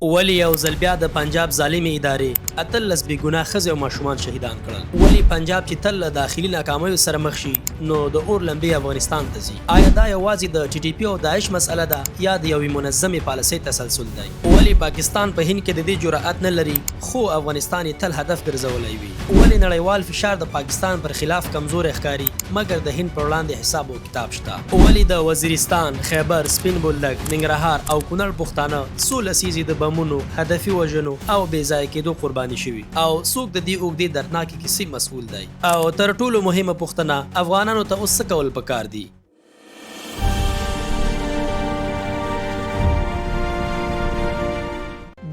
ولې یو ځل بیا د پنجاب ظالمې ادارې 18 بې ګناه ښځې او ماشومان شهیدان کړل؟ ولې پنجاب چې تل له داخلي ناکامیو سره مخ شي نو د اور لمبې افغانستان ته ځي؟ آیا دا یوازې د ټي ټي پي او داعش مسئله ده یا د یوې منظمې پالیسۍ تسلسل دی؟ ولې پاکستان په هند کې د دې جرائت نه لري خو افغانستان یې تل هدف ګرځولی وي؟ ولې نړیوال فشار د پاکستان پر خلاف کمزوری ښکاري مګر د هند پر وړاندې حساب او کتاب شته؟ ولې د وزیرستان، خیبر، سپین بولدک، ننګرهار او کونړ پښتانه څو لسیزې د بمونو، هدفي وژنو او بې ځایه کېدو قرباني شوي او څوک د دې اوږدې دردناکې کیسې مسؤل دی؟ او تر ټولو مهمه پوښتنه، افغانانو ته اوس څه کول پکار دي؟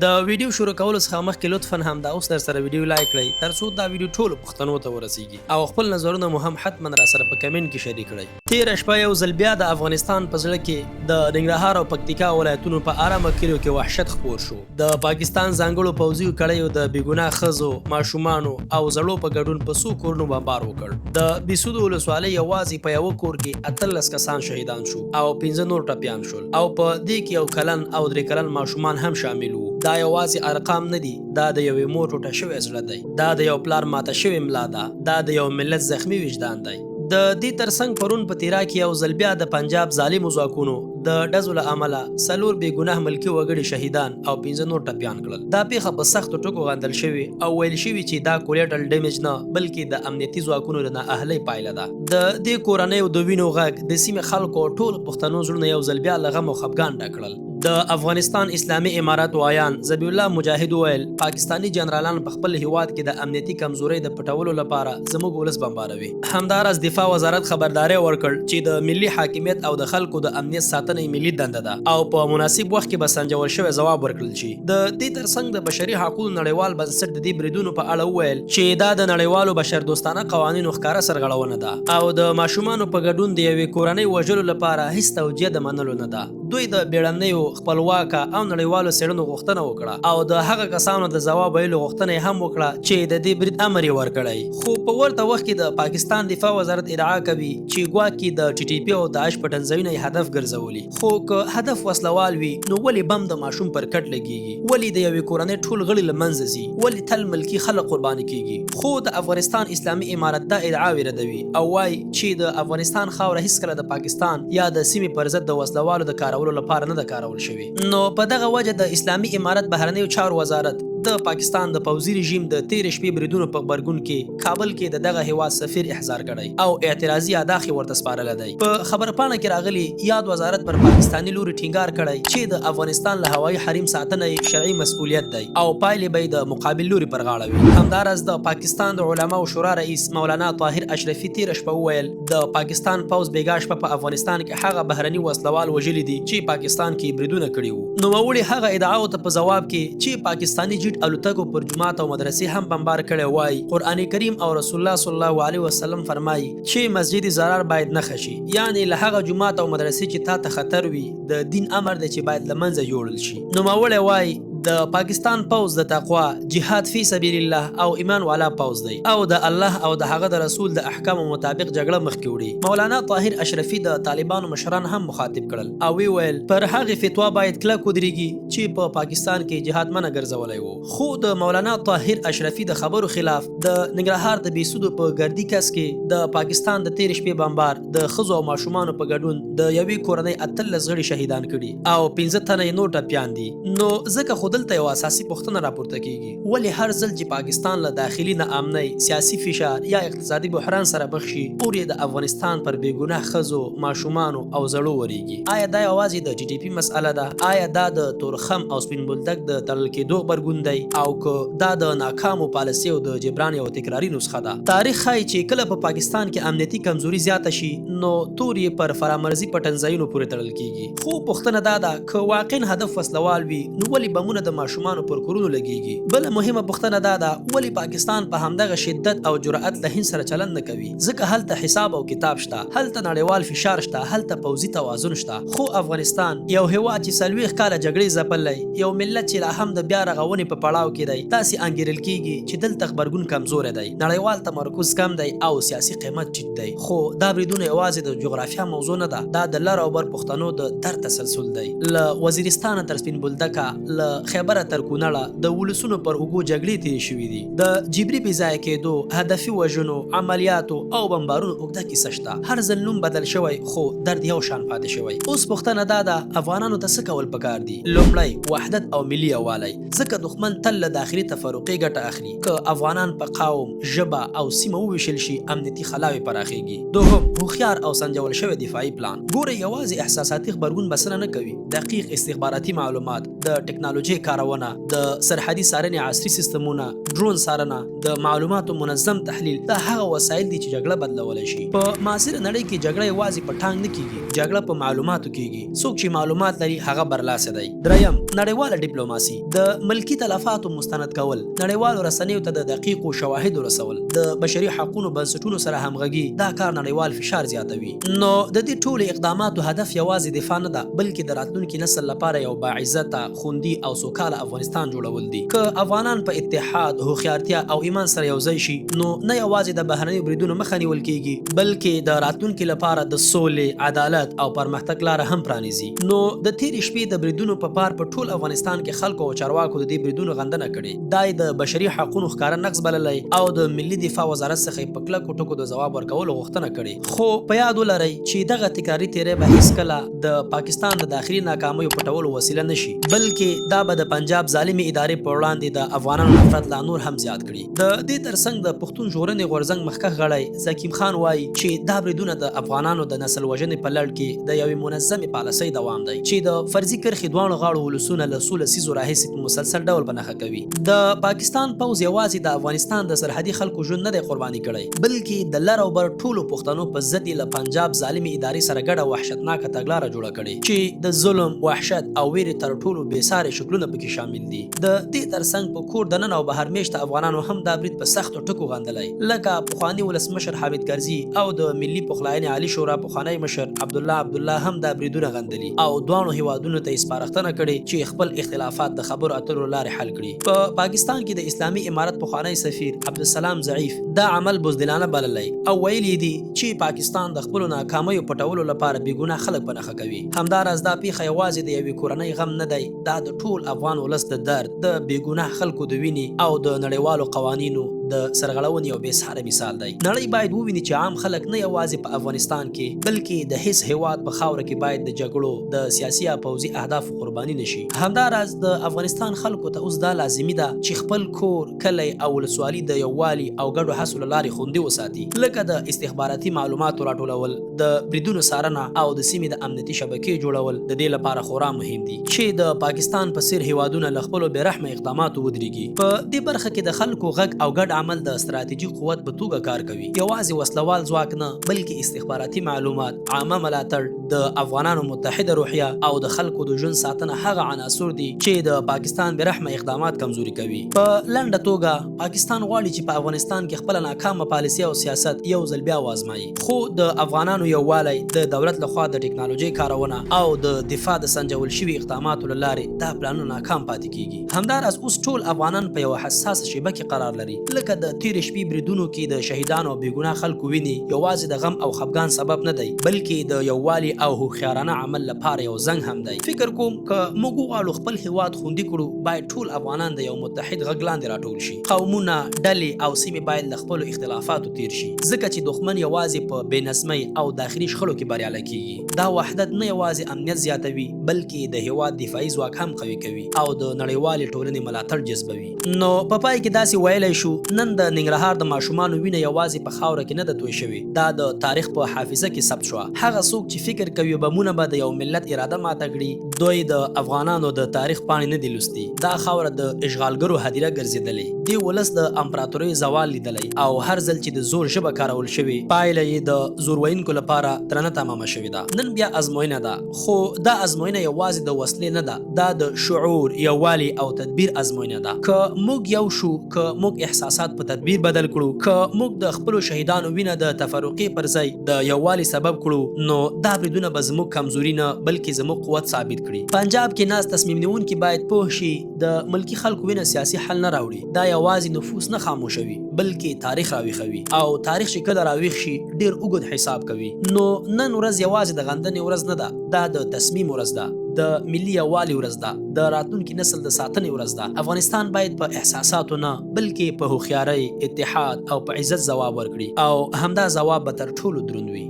د ویډیو شروع کولو څخه مخکې لطفا همدا اوس درسره ویډیو لایک کړئ ترڅو دا ویډیو ټولو پښتنو ته ورسیږي او خپل نظرونه مو هم حتما راسره په کمنټ کې شریک کړئ. تیره شپه یو ځل بیا د افغانستان په زړه کې د ننګرهار او پکتیکا ولایتونو په ارامه کلیو کې وحشت خپور شو. د پاکستان ځانګړو پوځي کړیو د بې ګناه ښځو، ماشومانو او زړو په ګډون په څو کورونو بمبار وکړ. د بیسودو ولسوالۍ یوازې په یوه کور کې 18 کسان شهیدان شو او 5 نور ټپیان شول او په دې کې یو کلن او 3 کلن ماشومان هم شامل وو. دا یوازې ارقام نه دي، دا د یوې مور ټوټه شوی زړه دی، دا د یو پلار ماته شوې ملا ده، دا د یو ملت زخمي وجدان دی. د دې ترڅنګ پرون په تیرا کې یو ځل بیا د پنجاب ظالمو ځواکونو د ډزو له امله 4 بې ګناه ملکي وګړي شهیدان او 5 نور ټپیان کړل. دا پیښه په سختو ټکو غندل شوې او ویل شوي چې دا کولیټرل ډیمیج نه بلکې د امنیتي ځواکونو د نااهلۍ پایله ده. د دې کورنیو د وینو غږ د سیمې خلکو او ټولو پښتنو زړونه یو ځل بیا له غم او خپګان ډک کړل. د افغانستان اسلامي امارت وایان ذبیح الله مجاهد وویل، پاکستاني جنرالان په خپل هیواد کې د امنیتي کمزورۍ د پټولو لپاره زموږ ولس بمباروي. همداراز دفاع وزارت خبرداری ورکړ چې د ملي حاکمیت او د خلکو د امنیت ساتنه یې ملي دنده ده او په مناسب وخت کې به سنجول شوی ځواب ورکړل شي. د دې ترڅنګ د بشري حقونو نړیوال بنسټ د دې بریدونو په اړه وویل چې دا د نړیوالو بشردوستانه قوانینو ښکاره سرغړونه ده او د ماشومانو په ګډون د یوې کورنۍ وژلو لپاره هیڅ توجیه د منلو نه ده. دوی د بیړنیو، خپلواکه او نړیوالو څېړنو غوښتنه وکړه او د هغه کسانو د ځواب ویلو غوښتنه یې هم وکړه چې د دې برید امر یې ورکړی. خو په ورته وخت کې د پاکستان دفاع وزارت ادعا کوي چې ګواکې د ټي ټي پي او داعش پټنځایونه یې هدف ګرځولي. خو که هدف وسلوال وي نو ولې بم د ماشوم پر کټ لګیږي؟ ولې د یوې کورنۍ ټول غړي له منځه ځي؟ ولې تل ملکي خلک قرباني کیږي؟ خو د افغانستان اسلامي امارت دا ادعاوې ردوي او وايي چې د افغانستان خاوره هیڅکله د پاکستان یا د سیمې پر ضد د وسله والو د کارولو لپاره نه ده کارول شوې. نو په دغه وجه د اسلامي امارت بهرنیو چارو وزارت د پاکستان د پوځي رژیم د تیرې شپې بریدونو په غبرګون کې کابل کې د دغه هیواد سفیر احضار کړی او اعتراضي یاداښت یې ورته سپارلی دی. په خبرپاڼه کې راغلي، یاد وزارت پر پاکستاني لوري ټینګار کړی چې د افغانستان له هوایي حریم ساتنه یې شرعي مسؤلیت دی او پایلې به یې د مقابل لوري پر غاړه وي. همداراز د پاکستان د علماوو شورا رئیس مولانا طاهر اشرفي تیره شپه وویل، د پاکستان پوځ بیګا شپه په افغانستان کې هغه بهرني وسلوال وژلي دي چې پاکستان کې بریدونه کړي وو. نوموړي هغه ادعاو ته په ځواب کې چې پاکستاني جیټ الوتکو پر جومات او مدرسې هم بمبار کړی وايي، قرآن کریم او رسول الله صلی الله علیه وسلم فرمایي چې مسجد ضرر باید نښه شي، یعنې له هغه جومات او مدرسې چې تاته خطر وي د دین امر دی چې باید له منځه یوړل شي. نوموړی وايي، د پاکستان پوځ د تقوا، جهاد فی سبیل الله او ایمان والا پوځ دی او د الله او د هغه د رسول د احکامو مطابق جګړه مخکې وړي. مولانا طاهر اشرفي د طالبانو مشران هم مخاطب کړل او ویې ویل، پر هغې فتوا باید کلک ودرېږي چې په پاکستان کې جهاد منع ګرځولی و. خو د مولانا طاهر اشرفي د خبرو خلاف د ننګرهار د بیسودو په ګردي کس کې د پاکستان د تېرې شپې بمبار د ښځو او ماشومانو په ګډون د یوې کورنۍ 18 غړي شهیدان کړي او 5 تنه یې نور ټپیان دي. نو ځکه خو دلته یوه اساسي پوښتنه راپورته کیږي، ولې هر ځل چې پاکستان له داخلي ناامنۍ، سیاسي فشار یا اقتصادي بحران سره مخ شي، اور یې د افغانستان پر بې ګناه ښځو، ماشومانو او زړو وریږي؟ آیا دا یوازې د ټي ټي پي مسئله ده؟ آیا دا د تورخم او سپین بولدک د تړل کېدو غبرګون دی؟ او که دا د ناکامو پالیسیو د جبران یوه تکراري نسخه ده؟ تاریخ ښيي چې کله په پاکستان کې امنیتي کمزوري زیاته شي، نو تور یې پر فرامرزي پټنځایونو پورې تړل کېږي. خو پوښتنه دا ده، که واقعاً هدف وسلوال وي، نو ولې بمونه د ماشومانو پر کورونو لګېږي؟ بله مهمه پوښتنه دا ده، ولې پاکستان په همدغه شدت او جرأت له هند سره چلند نه کوي؟ ځکه هلته حساب او کتاب شته، هلته نړیوال فشار شته، هلته پوځي توازن شته. خو افغانستان، یو هېواد چې 40 کاله جګړې ځپلی، یو ملت چې لا هم د بیا رغونې په پړاو کې دی، داسې انګېرل کېږي چې دلته غبرګون کمزوری دی، نړیوال تمرکز کم دی او سیاسي قیمت ټیټ دی. خو دا بریدونه یوازې د جغرافیا موضوع نه ده، دا د لر او بر پښتنو د درد تسلسل دی. له وزیرستانه تر سپین بولدکه، له خیبره تر کونړه د ولسونو پر اوږو جګړې تېرې شوې دي. د جبري بې ځایه کېدو، هدفي وژنو، عملیاتو او بمبارونو اوږده کیسه شته. هر ځل نوم بدل شوی، خو درد یو شان پاتې شوی. اوس پوښتنه دا ده، افغانانو ته څه کول پکار دي؟ لومړی، وحدت او ملي یووالی، ځکه دښمن تل له داخلي تفرقې ګټه اخلي. که افغانان په قوم، ژبه او سیمه وویشل شي، امنیتي خلاوې پراخېږي. دوهم، هوښیار او سنجول شوی دفاعي پلان. ګورئ، یوازې احساساتي غبرګون بسنه نه کوي. دقیق استخباراتي معلومات، د ټکنالوژۍ کارونه، د سرحدي څارنې عصري سیستمونه، ډرون څارنه، د معلوماتو منظم تحلیل، دا هغه وسایل دي چې جګړه بدلولی شي. په معاصره نړۍ کې جګړه یوازې په ټانک نه کیږي، جګړه په معلوماتو کیږي. څوک چې معلومات لري هغه برلاسی دی. دریم، نړیواله ډیپلوماسي، د ملکي تلفاتو مستند کول، نړیوالو رسنیو ته د دقیقو شواهدو رسول، د بشري حقونو بنسټونو سره همغږي، دا کار نړیوال فشار زیاتوي. نو د دې ټولو اقداماتو هدف یوازې دفاع نه ده، بلکې د راتلونکي نسل لپاره یو باعزته، خوندي او سوکاله افغانستان جوړول دي. که افغانان په اتحاد، هوښیارتیا او ایمان سره یو ځای شي، نو نه یوازې د بهرنیو بریدونو مخه نیول کېږي، بلکې د راتلونکي لپاره د سولې، عدالت او پرمختګ لاره هم پرانیزي. نو د تېرې شپې د بریدونو په پار په ټول افغانستان کې خلکو او چارواکو د دې بریدونو غندنه کړې، دا یې د بشري حقونو ښکاره نقض بللی او د ملي دفاع وزارت څخه یې په کلکو ټکو د ځواب ورکولو غوښتنه کړې. خو په یاد ولرئ چې دغه تکراري تیری به هیڅکله د پاکستان د داخلي ناکامیو پټولو وسیله نه شي، بلکې دا به د پنجاب ظالمې ادارې پر وړاندې د افغانانو نفرت لا نور هم زیات کړي. د دې ترڅنګ د پښتون ژغورنې غورځنګ مخکښ غړی زکیم خان وايي چې دا بریدونه د افغانانو د نسل وژنې په لړ کې د یوې منظمې پالیسۍ دوام دی چې د فرضي کرښې دواړو غاړو ولسونه له څو لسیزو راهیسې په مسلسل ډول په نښه کوي. د پاکستان پوځ یوازې د افغانستان د سرحدي خلکو ژوند نه دی قرباني کړی، بلکې د لر او بر ټولو پښتنو په ضد یې له پنجاب ظالمې ادارې سره ګډه وحشتناکه تګلاره جوړه کړې چې د ظلم، وحشت او ویرې تر ټولو بې سارې شکلونه پکې شامل دي. د دې ترڅنګ په کور دننه او بهر میشته افغانانو هم دا برید په سختو ټکو غندلی، لکه پخواني ولسمشر حامد کرزي او د ملي پخلاینې عالي شورا پخوانی مشر عبدالله عبدالله هم دا بریدونه غندلي او دواړو هیوادونو ته یې سپارښتنه کړې چې خپل اختلافات د خبرو اترو له لارې حل کړي. په پاکستان کې د اسلامي امارت پخوانی سفیر عبدالسلام ضعیف دا عمل بزدلانه بللی او ویلي یې دي چې پاکستان د خپلو ناکامیو پټولو لپاره بې ګناه خلک په نښه کوي. همداراز دا پېښه یوازې د یوې کورنۍ غم نه دی، دا د ټول افغان ولس د درد، د بې ګناه خلکو د وینې او د نړیوالو قوانینو د سرغړونې یو بې ساري مثال دی. نړۍ باید وویني چې عام خلک نه یوازې په افغانستان کې، بلکې د هېڅ هېواد په خاوره کې باید د جګړو، د سیاسي یا پوځي اهدافو قرباني نه شي. همداراز د افغانستان خلکو ته اوس دا لازمي ده چې خپل کور، کلی او ولسوالي د یووالي او ګډو هڅو له لارې خوندي وساتي، لکه د استخباراتي معلوماتو راټولول، د بریدونو څارنه او د سیمې د امنیتي شبکې جوړول د دې لپاره خورا مهم دي چې د پاکستان په څېر هېوادونه له خپلو بې رحمه اقداماتو ودرېږي. په دې برخه کې د خلکو غږ او ګډ عمل د ستراتیژیک قوت په توګه کار کوي، یوازې وسله وال ځواک نه، بلکې استخباراتي معلومات، عامه ملاتړ، د افغانانو متحده روحیه او د خلکو د ژوند ساتنه هغه عناصر دي چې د پاکستان بې رحمه اقدامات کمزوري کوي. په لنډه توګه پاکستان غواړي چې په افغانستان کې خپله ناکامه پالیسي او سیاست یو ځل بیا وازمایي، خو د افغانانو یووالی، د دولت له خوا د ټکنالوژۍ کارونه او د دفاع د سنجول شوي اقداماتو له لارې دا پلانونه ناکام پاتې کیږي. همداراز اوس ټول افغانان په یوه حساسه شیبه کې قرار لري، لکه د تیرې شپې بریدونو کې د شهیدانو او بېګناه خلکو وینې یوازې د غم او خپګان سبب نه دی، بلکې د یووالي او هوښیارانه عمل لپاره یو زنګ هم دی. فکر کوم که موږ وغواړو خپل هیواد خوندي کړو، باید ټول افغانان د یو متحد غږ لاندې راټول شي. قومونه، ډلې او سیمې باید له خپلو اختلافاتو تیر شي، ځکه چې دښمن یوازې په بې نظمۍ او داخلي شخړو کې بریالی کیږي. دا وحدت نه یوازې امنیت زیاتوي، بلکې د هیواد دفاعي ځواک هم قوي کوي او د نړیوالې ټولنې ملاتړ جذبوي. نو په پای کې داسې ویلی شو، نن د ننګرهار د ماشومانو وینه یوازې په خاوره کې نه ده توی شوې، دا د تاریخ په حافظه کې ثبت شوه. هغه څوک چې فکر کوي بمونه به د یو ملت اراده ماته کړي، دوی د افغانانو د تاریخ پاڼې نه دي لوستي. دا خاوره د اشغالګرو هدیره ګرځېدلې، دې ولس د امپراتوریو زوال لیدلی او هر ځل چې د زور ژبه کارول شوې، پایله یې د زور ویونکو لپاره درنه تمامه شوې ده. نن بیا ازموینه ده، خو دا ازموینه یوازې د وسلې نه ده، دا د شعور، یووالي او تدبیر ازموینه ده. که موږ یو شو، که موږ احساسات په تدبیر بدل کړو، که موږ د خپلو شهیدانو وینه د تفرقې پر ځای د یووالي سبب کړو، نو دا بریدونه به زموږ کمزوري نه، بلکې زموږ قوت ثابت کړي. پنجاب کې ناست تصمیم نیونکي باید پوه شي، د ملکي خلکو وینه سیاسي حل نه راوړي. دا یوازې نفوس نه خاموشوي، بلکې تاریخ راویښوي، او تاریخ چې کله راویښ شي، ډېر اوږد حساب کوي. نو نن ورځ یوازې د غندنې ورځ نه ده، دا د تصمیم ورځ ده. د ملي یووالي ورځ ده، د راتلونکي نسل د ساتنې ورځ ده. افغانستان باید په احساساتو نه، بلکې په هوښیارۍ، اتحاد او په عزت ځواب ورکړي، او همدا ځواب به تر ټولو دروند وي.